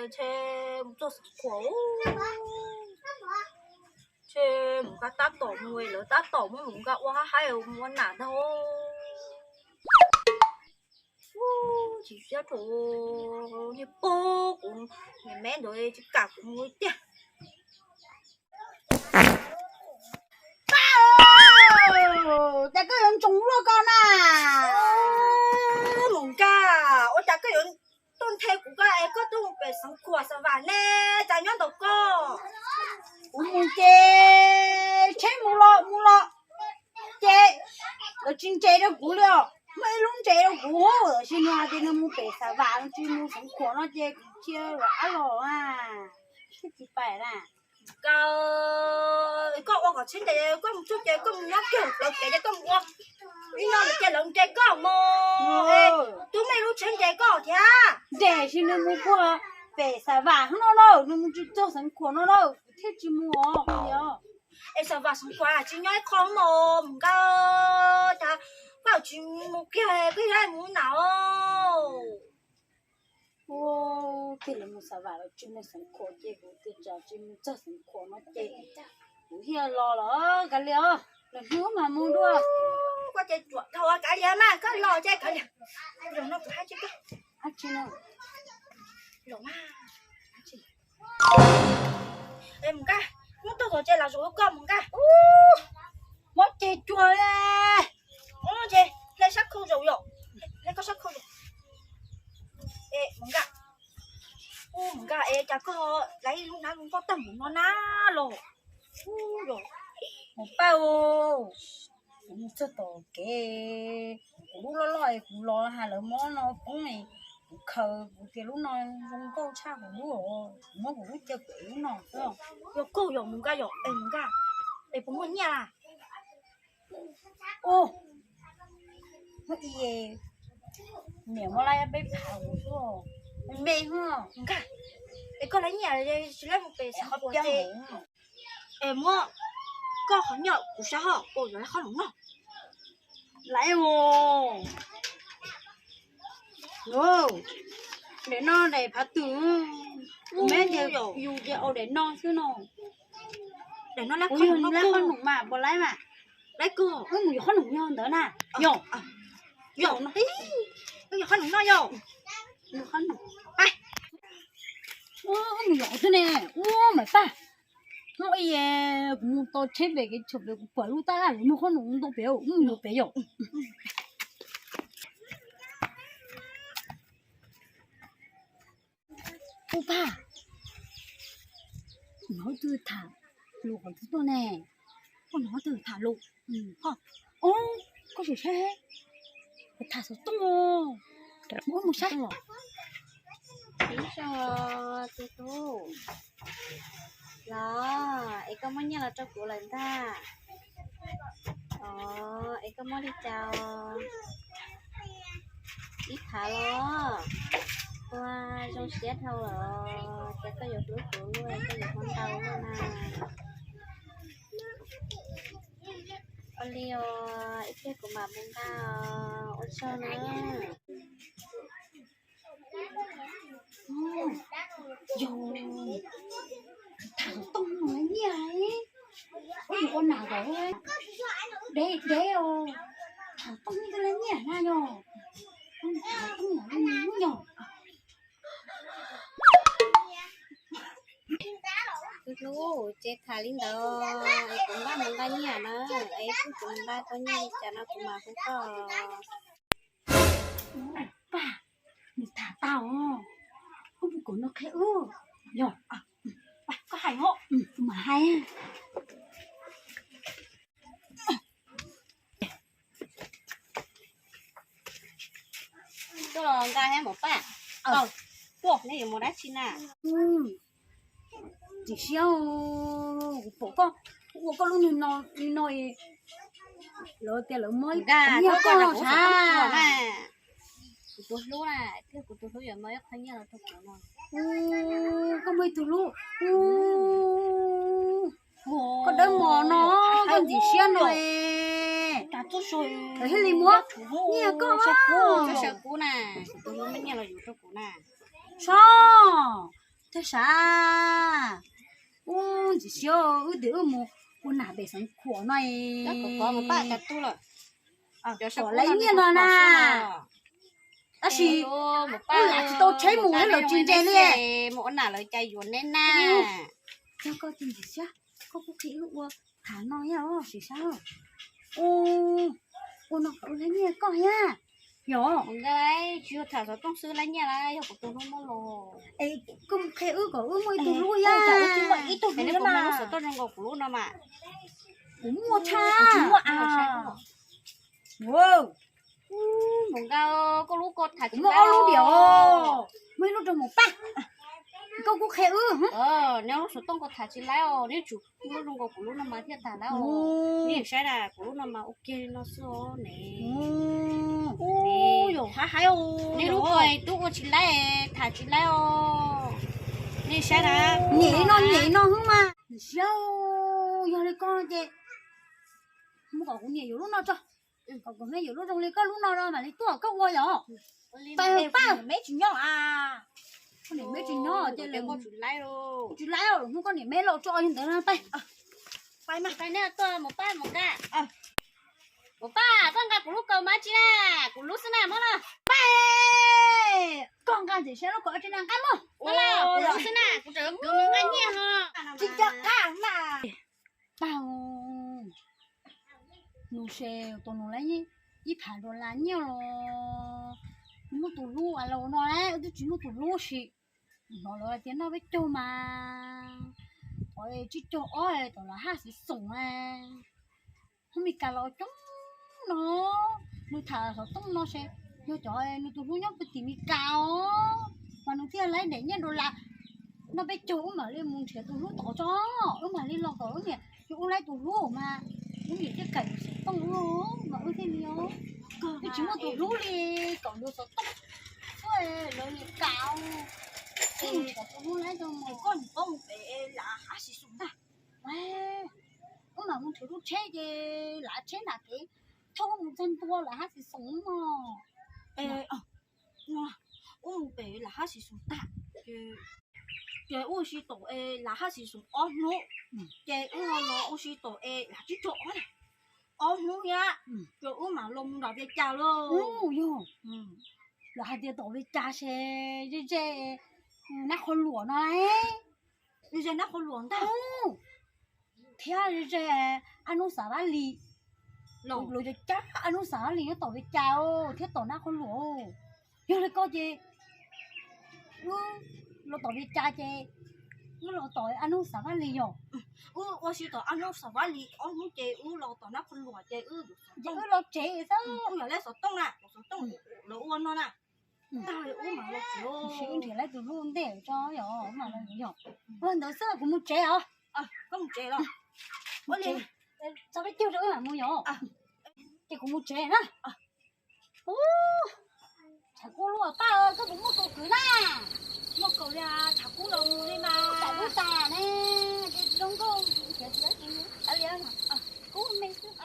Ntshe mus txog Xeev Khuam, ntshe mus nqa tab tom mus, lawv tab tom muab mus nqa ua haib haib mus ua nam ntag. Tsis siab rau niag pog kuv niam me ntawd tsis kam kuv mus tiag. Cas koj yuav ntsoov luaj ko na? Mus Nkaj, ua cas koj yuav tuaj nthe kuv ko es koj tuaj mus pem Xeev Khuam Xav Vam ne, cas nyob ntawm koj? Kuv mus ces tsheb mus los mus los ces lawv tsis ntses rau kuv li os. Muaj ib lub ntses rau kuv, tab sis nws hais tias nws mus pem Xav Vam, nws tsis mus Xeev Khuam no ces kuv cia li ab los a, thiaj tsis pais na. Nkaj, koj ua kom tsheb ntses, koj mus txog ces koj mus nyob kiag lawv kev ces koj mus ua ib no lawv ces lawv ntses koj mog. Twb muaj ib lub tsheb ntses koj thiab. Ntses sis nws mus puag pem Xav Vam no na, nws mus tsis txog Xeev Khuam no na, kuv thiaj tsis mus os. Es Xav Vam Xeev Khuam tsis nyob ib qho mog Mus Nkaj, cas koj tsis mus kiag, koj yog mus na? Ua, ces lawv mus Xav Vam lawv tsis mus Xeev Khuam ces kuv tias tsam tsis mus txog Xeev Khuam no ces kuv thiaj los lawm. Kav liam os, lwm hnub mas mus dua. Koj ces tsuam dhau kav liam mas, koj los ces kav liam. Zaum no kuv hais tsis koj, hais tsis no. Zaum mas, hais tsis. Es Mus Nkaj, hnub tuaj thaum ces los zaum koj Mus Nkaj. Mob ceg cuag li. Hle sab khau zaum yom, hle koj sab khau zaum. Es Mus Nkaj, Mus Nkaj es cas koj laiv lub hnab zoo nkauj tag npaum no na los? Mus Paj, kuv mus txog tom kev, kuv lub loj loj es kuv los has lawv mob no poob es kuv khaws kuv tias lub no zoo nkauj tshaj kuv lub, kuv muab kuv lub cia kuv lub no xwb. Yog koj yog Mus Nkaj yog es Mus Nkaj, es puas muaj nyiaj? Ua, niam muab laib peb phav kuv xwb, me me hos. Nkaj, es koj laib nyiaj tsis laib mus pem Xeev Khuam ces es muab koj qhov nyiaj kuv sab hos, ua yuav laib qhob noom noj. Laib os. Daim no daim phav twg? Me ces yus ces ua daim no xwb no. Daim no laib qhob noom mas puas laib mas? Laib kawg. Wb mus yuav qhob noom yog ntawd na. Yog, yog, wb yuav qhob noom noj yog. Wb mus yuav qhov twg ne? Ua, Maiv Paj, hnub ib kuv mus tau tsheb pem kev chaws pem kuv pom lub tab laj muag qhob noom ntau pem, wb mus yuav pem yom. Ub Paj, hnov twg tham lus qhov twg tuaj ne? Ub, hnov twg tham lus? Ub, koj sim saib, tham xov tooj. Mus saib. Ib zaug tus hlub los, es koj muaj nyiaj los rau kuv lawm ntag. Os, es koj muaj li cas? Ib phav los? Ua, zoo siab dhau lawm, cas koj yuav hlub kuv luaj, koj yuav hlub ntau luaj na. Ua li os, ib pliag kuv mam mus nqa, ua tsaug na. Yog, tham xov tooj no lawv nyiaj, ua nas kom deb deb os, tham xov tooj twg lawv nyiaj na yog, tham xov tooj no yog. Tus hlub, ces tham li ntawd es kuv npaj mus nqa nyiaj na, es kuv mus nqa tau nyiaj li cas no kuv mam hu koj. Paj, nws tham tau, koj puas kom nws qhia wb? Yog, koj hais os, kuv mam hais. Tuaj los nqa thiab Maiv Paj. Tuaj, nej yuav mus dab tsi na? Tsis siab, kuv pom koj ua koj lub nws no, nws no, lawv tias lawv muab ib nyiaj koj no sav. Kuv tus hlub na, thiab kuv tus hlub yuav muab ib qho nyiaj los rau kuv no. Koj muaj ib tug hlub, koj dawb mos no, koj ntxim siab no. Lawv thiaj li muab nyiaj koj, sawv kub na, kuv tus hlub muab nyiaj los yuav rau kuv na. Tso, Thiab sav, ub, ntxim siab wb twb wb mus ua nam pem Xeev Khuam no es, kom lawv nyiaj no na. Tab sis wb lam tsis tau tsheb mus thiab lawv tsis nres li. Mus ua nam lawv cas yuav neb na. Yog koj ces ntxim siab, koj kuj qhia wb ua tham no thiab os Sim Sab. Ua no kom wb laib nyiaj koj thiab. Yog, tsis yog tham xov tooj xwb laib nyiaj lawm, yog kuv tus hlub muab los. Es koj mus qhia wb kom wb muaj ib tug hlub thiab. Ib tug hlub xov tooj zoo nkaus kuv lub no mas. Kuv muaj tshaj. Mus nqa koj lub ko tham tsis laib. Muaj ob lub diam os, muaj ib lub rau Maum Paj. Koj kuj qhia wb. Neb lub xov tooj ko tham tsis laib os, neb tsum muab zoo nkaus kuv lub no mas thiaj tham laib os. Nej saib na, kuv lub no mas ua kiag li no xwb os ne. Neb lub ko twb ua tsis laib, tham tsis laib os. Nej saib na, nyem li no nyem li no xwb mas. Siab, yog li koj ces mus kom kuv niam yuav lub no tso, kom kuv niam yuav lub zoo li koj lub no mam li tuaj koj ua yom. Pab, me tsis nyob a. Koj niam me tsis nyob ces tsis laib, hnub koj niam me los tso yog ntawd na. Pab, pab, Maum Paj, Maum Paj, koj nqa kuv lub kaus mas tsi na, kuv lub xwb na, muab los. Pab, koj nqa ntxim siab lub kaus tsi na, nqa muag. Kuv lub xwb na, kuv tseem kwv mus nqa nyiaj ho. Tsis nco qab na. Pab, nus se tus nus lawv ib phav dollar nyiaj los, muaj tus hlub a los no, wb twb tsis muaj tus hlub si. Hnov lawv tias noj peb caug mas, thov tsib caug ob tom Lav Haj Xiv Xoom a. Hmoob Mes Kas los coob no, nws tham xov tooj no se yog cov nws tus hlub nyob pem tim Mes Kas os, mas nws thiaj laib daim nyiaj dollar. Noj peb caug wb mam li mus nrhiav tus hlub tod tso, wb mam li los kom wb niam, yog wb laib tus hlub mas wb niam thiaj kam yuav xov tooj wb mas wb thiaj li os. Wb tsis muaj tus hlub li kom yuav xov tooj xwb, lawv li kam. Wb mus nrhiav tus hlub laib tso mas. Koj mus pab mus pem Lav Haj Xiv Xoom ntag. Wb mam mus nrhiav lub tsheb ces lav tsheb nram kev thauj wb mus txog ntua Lav Haj Xiv Xoom no. Wb mus pem Lav Haj Xiv Xoom tag, ces wb ua si tom Lav Haj Xiv Xoom ob hnub, ces wb los ua si tom Lav Tsib Caug Ob, ob hnub thiab, ces wb mam los mus nram Vias Cas lauj. Yog, lawv hais tias tom Vias Cas se ze ze Nab Qhua Luam no, ze Nab Qhua Luam ntag. Thiab ze ze Ab Nub Xav Vab Lis, lawv cov cab Ab Nub Xav Vab Lis nyob tom Vias Cas thiab tom Nab Qhua Luam. Yog li koj ces wb los tom Vias Cas ces wb los tom Ab Nub Xav Vab Lis yom. Wb ua si tom Ab Nub Xav Vab Lis ob hnub ces wb los tom Nab Qhua Luam ces wb, ces wb los tsev xwb. Wb yog laib xov tooj na, xov tooj lawv ua no na. Tag wb mam los tsev. Wb nrhiav laib tus hlub ntej tso yom, wb mam los yom. Ua ntawd xwb kuv mus tsev os. Koj mus tsev los. Ua li, tso peb caug rau wb mam mus yom. Ces kuv mus tsev na. Tshav kub lub paj, koj puas muaj kaus kwv na? Muaj kaus li, tshav kub los mus li mas. Tshav kub tas ne, ces zoo nkauj, kub me xwb.